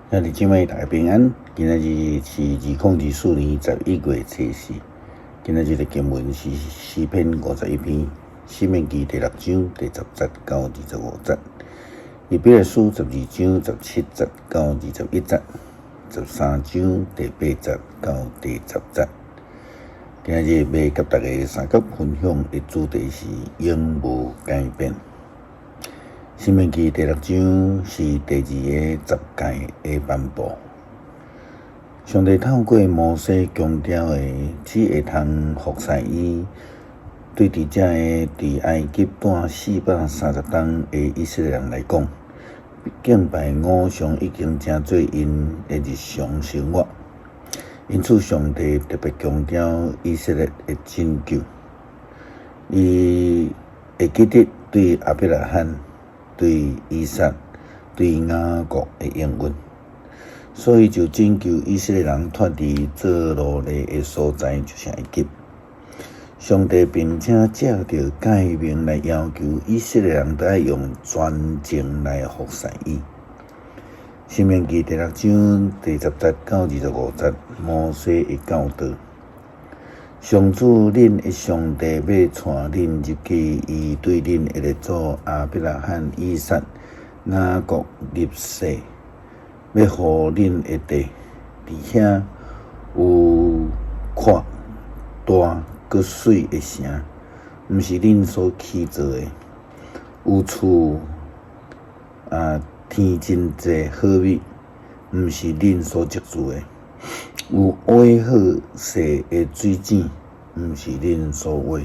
兄弟姊妹大家平安，今仔日是2024年11月初四。今仔日的經文是詩篇51篇，申命記第六章第10節到25節，以比來書12章17節到21節，13章第8節到第10節。今仔日欲佮大家相佮分享的主題是永無改變。申命記第六章是第二个十誡的頒布。上帝透過摩西強調的，只會通服侍伊。對佇這個佇埃及蹛430冬的以色列人來講，敬拜偶像已經成做𪜶的日常生活。因此，上帝特別強調以色列的拯救。伊會記得對亞伯拉罕、對以撒、對雅各的應允，所以就拯救以色列人脫離做奴隸的所在，就是埃及。上帝並且藉著誡命來要求以色列人都愛用全情來服侍伊。申命記第六章第10節到25節，摩西的教導。上主恁的上帝欲帶恁入去，伊對恁的列祖亞伯拉罕、以撒、雅各立誓，欲予恁的地，佇遐有闊大閣媠的城，毋是恁所起造的；有厝啊，添真濟好物，毋是恁所積聚的。有挖好勢的水井，毋是恁所挖；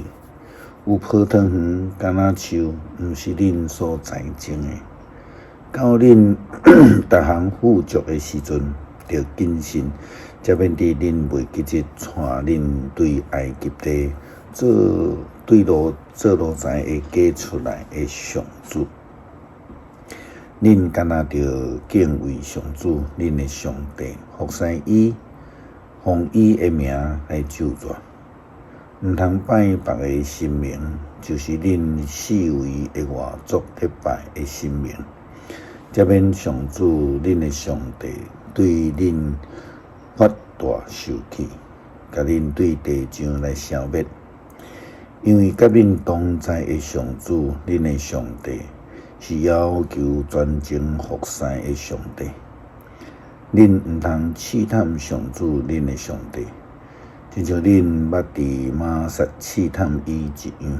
有葡萄園、橄欖樹，毋是恁所栽種的。到恁逐項富足的時陣，著謹慎，才免得恁袂記得帶恁對埃及地做對奴做奴才的家出來的上主。恁敢若著敬畏上主，恁的上帝，服侍伊。奉伊的名來咒詛，毋通拜別个神明，就是恁四圍的外族咧拜的神明。才免上主恁的上帝對恁發大受氣，共恁對地上來消滅。因為佮恁同在的上主，恁的上帝是要求全情服侍的上帝。恁毋通試探上主，恁的上帝，親像恁捌佇瑪撒試探伊一樣，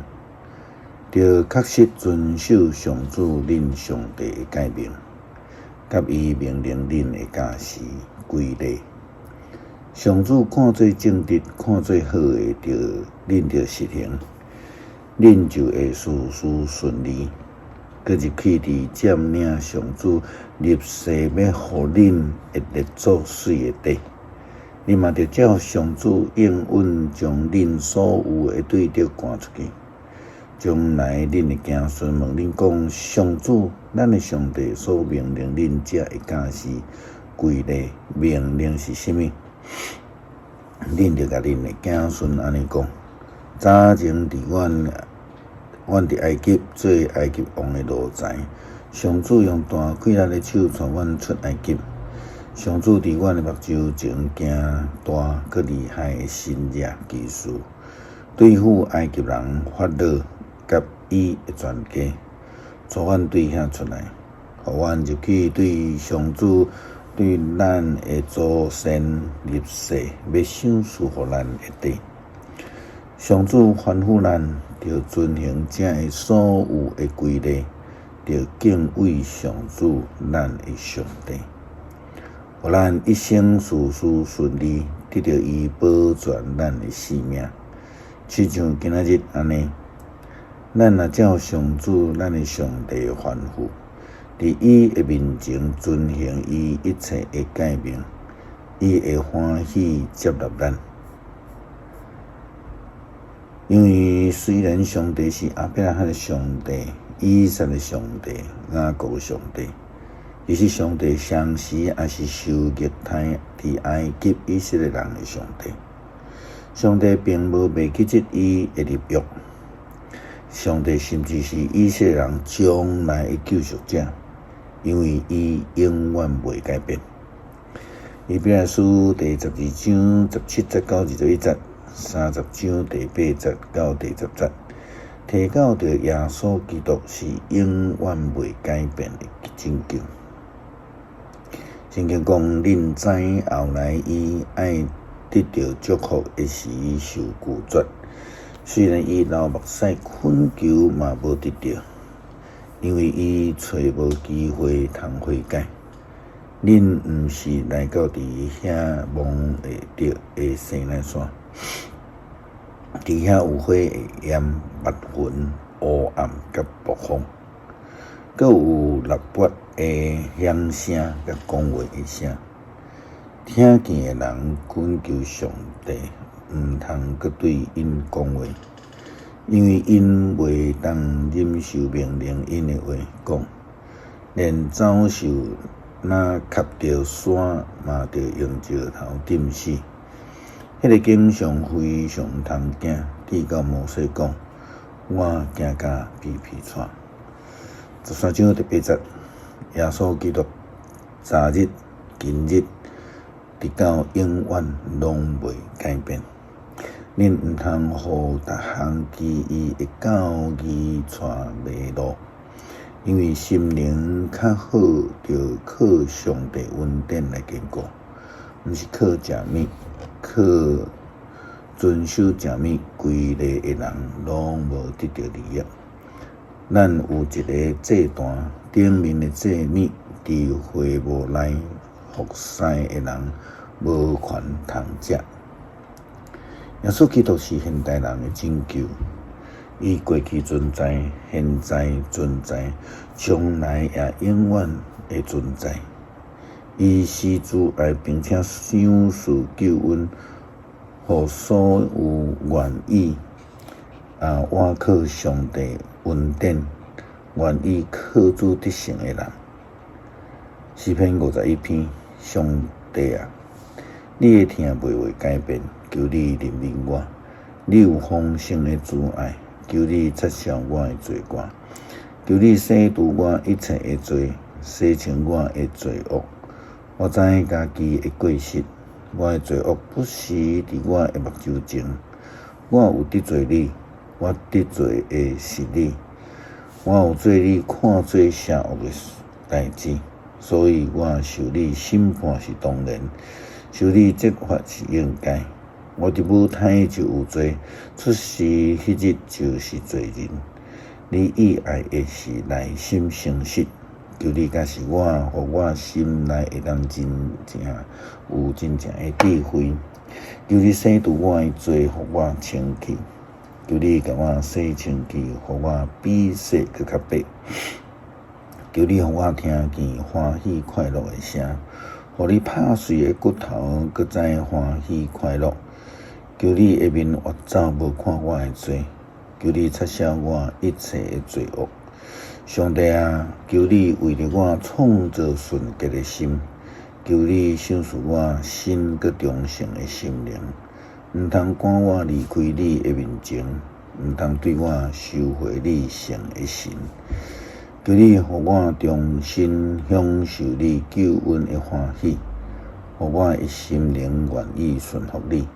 著確實遵守上主恁上帝的誡命，佮伊命令恁的教示規例。上主看做正直、看做好的，著恁著實行，恁就會事事順利。閣入去佇佔領上主立誓欲予恁的列祖媠的地，恁嘛著照上主應允，將恁所有的對敵趕出去。將來恁的子孫問恁講：上主，咱的上帝所命令恁這的教示、規例、命令是啥物？恁著共恁的子孫按呢講：早前佇阮。阮佇埃及做埃及王的奴才，上主用大氣力的手帶阮出埃及。上主佇阮的目睭前行大閣厲害的神蹟奇事，對付埃及人法老佮伊的全家，帶阮對遐出來，予阮入去對上主對咱的祖先立誓，欲賞賜予咱的地。上主吩咐咱，著遵行這个所有的規例，著敬畏上主咱的上帝，予咱一生事事順利，得著伊保全咱的性命，親像今仔日按呢。咱若照上主咱的上帝的吩咐，佇伊的面前遵行伊一切的誡命，伊會歡喜接納咱。因為雖然上帝是亞伯拉罕的上帝、以撒的上帝、雅各的上帝，其實上帝同時也是受虐待佇埃及以色列人的上帝。上帝並無袂記得伊的立約，上帝甚至是以色列人將來的救贖者，因為伊永遠袂改變。希伯來書第12章17節到21節，30章第8節到第10節，提到著耶穌基督是永遠袂改變的拯救。聖經講，恁知後來伊愛得著祝福的時受拒絕，雖然伊流目屎懇求嘛無得著，因為伊揣無機會通悔改。恁毋是來到佇遐望會著的西奈山，佇遐有火的煙、密雲、烏暗佮暴風，閣有律法的響聲佮講話的聲。聽見的人懇求上帝，毋通閣對𪜶講話，因為𪜶袂當忍受命令𪜶的話，講連走獸若磕著山，嘛著用石頭釘死。彼個景象非常通驚，直到摩西講：我驚甲皮皮掣。13章第8節，耶穌基督昨日、今日，直到永遠攏袂改變。恁毋通予逐項奇異的教義帶迷路，因為心靈較好，著靠上帝恩典來堅固，毋是靠食物，靠遵守食物規例的人，攏無得著利益。咱有一个祭壇，頂面的祭物，佇會幕內服侍的人無權通食。耶穌基督是現代人的拯救，伊過去存在，現在存在，將來也永遠會存在。伊施慈愛，並且賞賜救恩，予所有願意倚靠上帝恩典、願意靠主得勝的人。詩篇51篇，上帝啊，你的疼袂會改變，求你憐憫我。你有豐盛的慈愛，求你擦銷我的罪過，求你洗除我一切的罪，洗清我的罪惡。我知家己的過失，我的罪惡不時佇我的目睭前。我有得罪你，我得罪的是你。我有做你看做邪惡的代誌，所以我受你審判是當然，受你責罰是應該。我佇母胎就有罪，出世彼日就是罪人。你意愛的是內心誠實，求你教示我，予我心內會當真正有真正的智慧。求你洗除我的罪，予我清氣。求你共我洗清氣，予我比雪閣較白。求你予我聽見歡喜快樂的聲，予你拍碎的骨頭閣再歡喜快樂。求你的面越走無看我的罪，求你擦銷我一切的罪惡。上帝啊，求你為著我創造純潔的心，求你賞賜我新閣忠誠的心靈。毋通趕我離開你的面前，毋通對我收回你聖的神。求你予我重新享受你救恩的歡喜，予我的心靈願意順服你。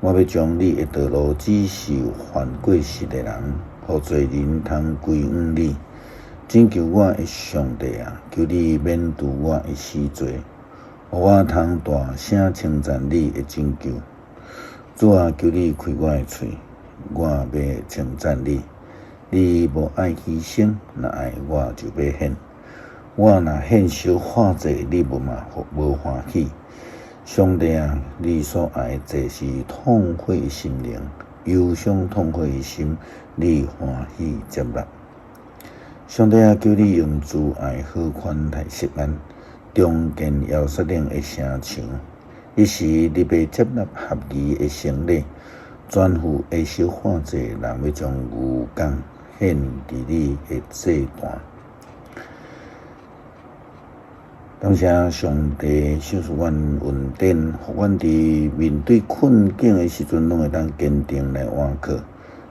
我欲將你的道路指示犯過失的人，予罪人通歸向你。拯救我的上帝啊，求你免除我的死罪，予我通大聲稱讚你的拯救。主啊，求你開我的喙，我欲稱讚你。你無愛犧牲，若愛我就欲獻。我若獻燒化祭，你無嘛無歡喜。上帝啊，你所愛的祭是痛悔的心靈，憂傷痛悔的心，你歡喜接納。上帝啊，求你用慈愛好寬待錫安，重建耶路撒冷的城牆。彼時你欲接納合宜的牲禮，全副的燒化祭，人欲將牛犅獻佇你的祭壇。感謝上帝賞賜阮恩典，予阮佇面對困境的時陣，攏會當堅定來倚靠，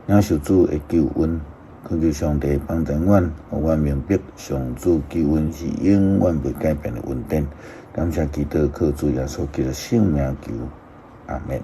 領受主的救恩。懇求上帝幫助阮，予阮明白上主救恩是永遠袂改變的恩典，感謝基督，靠主耶穌基督聖名求，阿們。